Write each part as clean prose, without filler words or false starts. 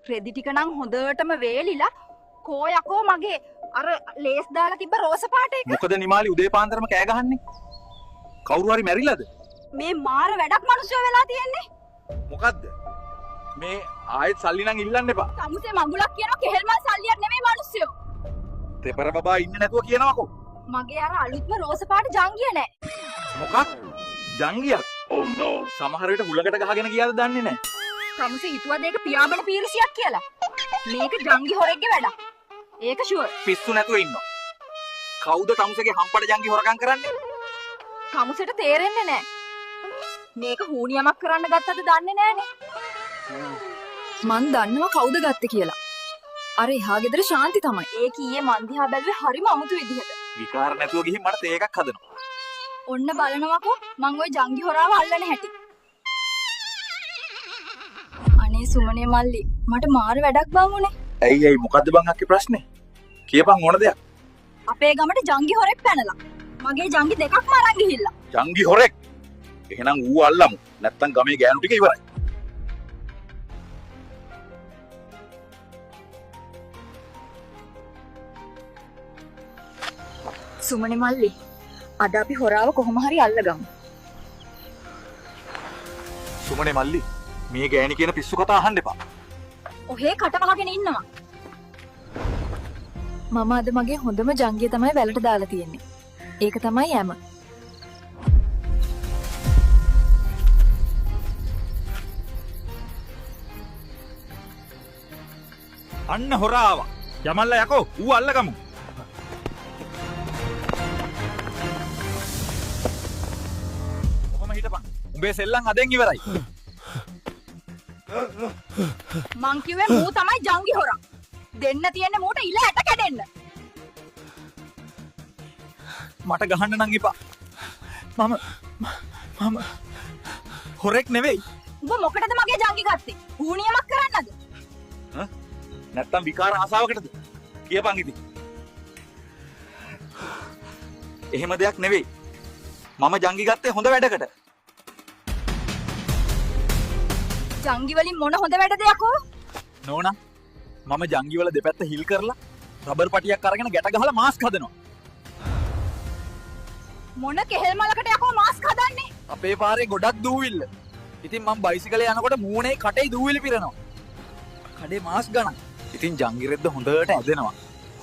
රෙදි ටික නම් හොඳටම වේලිලා කෝ යකෝ මගේ අර ලේස් දාලා තිබ්බ රෝස පාට එක. මොකද නිමාලි උදේ පාන්දරම කෑ ගහන්නේ? කවුරු හරි මැරිලාද? මේ මාර වැඩක් මිනිස්සු වෙලා තියෙන්නේ. මොකද්ද? මේ ආයෙත් සල්ලි නම් ඉල්ලන්න එපා. තමුසේ මඟුලක් කියනවා කෙහෙල් මල් සල්ලියක් නෙමෙයි මිනිස්සු. තෙපර බබා ඉන්නේ නැතුව කියනවකෝ. මගේ අර අලුත්ම රෝස පාට ජංගිය නෑ. මොකක්? ජංගියක්? Oh no. සමහර විට හුලකට ගහගෙන ගියාද දන්නේ නෑ. තමුසේ හිතුවද ඒක පියාඹන පීරිසියක් කියලා? මේක ජංගි හොරෙක්ගේ වැඩක්. ඒක ෂුවර්. පිස්සු නැතුව ඉන්නවා. කවුද තමුසේගේ හම්පඩ ජංගි හොරකම් කරන්නේ? තමුසේට තේරෙන්නේ නෑ. මේක හූනියමක් කරන්න ගත්තද දන්නේ නෑනේ. මං දන්නවා කවුද ගත්තේ කියලා. අර එහා ගෙදර ශාන්ති තමයි. ඒක ඊයේ මං දිහා බැලුවේ හරිම අමුතු විදිහට. විකාර නැතුව ගිහින් මට තේ එකක් හදනවා. ඔන්න බලනවකෝ මං ওই ජංගි හොරාව අල්ලන හැටි. අනේ සුමනේ මල්ලි මට මාර වැඩක් බං උනේ. ඇයි ඇයි මොකද්ද බං අක්කේ ප්‍රශ්නේ? කියපන් ඕන දෙයක්. අපේ ගමට ජංගි හොරෙක් පැනලා. මගේ ජංගි දෙකක්ම අරන් ගිහිල්ලා. ජංගි හොරෙක්? එහෙනම් ඌ අල්ලමු. නැත්තම් ගමේ ගෑනු ටික ඉවරයි. සුමනේ මල්ලි අද අපි හොරාව කොහොම හරි අල්ලගමු. සුමනේ මල්ලි මේ ගෑණි කියන පිස්සු කතා අහන්න එපා. ඔහේ කට වහගෙන ඉන්නවා. මම අද මගේ හොඳම ජංගිය තමයි වැලට දාලා තියෙන්නේ. ඒක තමයි ඇම. අන්න හොරා ආවා. යමල්ලා යකෝ ඌ අල්ලගමු. ඔහොම හිටපන්. උඹේ සෙල්ලම් අදෙන් ඉවරයි. මං කිව්වේ මූ තමයි ජංගි හොරා. දෙන්න තියෙන්නේ මූට ඉල ඇට කැඩෙන්න. මට ගහන්න නම් එපා. මම මම හොරෙක් නෙවෙයි. උඹ මොකටද මගේ ජංගි ගත්තේ? හූනියමක් කරන්නද? ඈ? නැත්තම් විකාර ආසාවකටද? කියපන් ඉතින්. එහෙම දෙයක් නෙවෙයි. මම ජංගි ගත්තේ හොඳ වැඩකට. ජංගි වලින් මොන හොඳ වැඩද යකෝ? නෝනා මම ජංගි වල දෙපැත්ත හිල් කරලා රබර් පටියක් අරගෙන ගැට ගහලා මාස්ක් හදනවා. මොන කෙහෙල් මලකට යකෝ මාස්ක් හදන්නේ? අපේ පාරේ ගොඩක් දූවිල්ල. ඉතින් මම බයිසිකලේ යනකොට මූණේ කටේ දූවිලි පිරෙනවා. කඩේ මාස්ක් ගණන්. ඉතින් ජංගි රෙද්ද හොඳට ඇදෙනවා.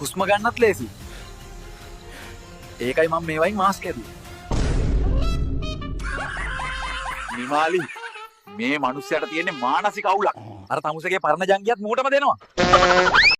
හුස්ම ගන්නත් ලේසි. ඒකයි මම මේවයින් මාස්ක් හැදුවේ. නිමාලි මේ මිනිස්සයාට තියෙන්නේ මානසික අවුලක්. අර තමුසේගේ පරණ ජංගියත් මූටම දෙනවා.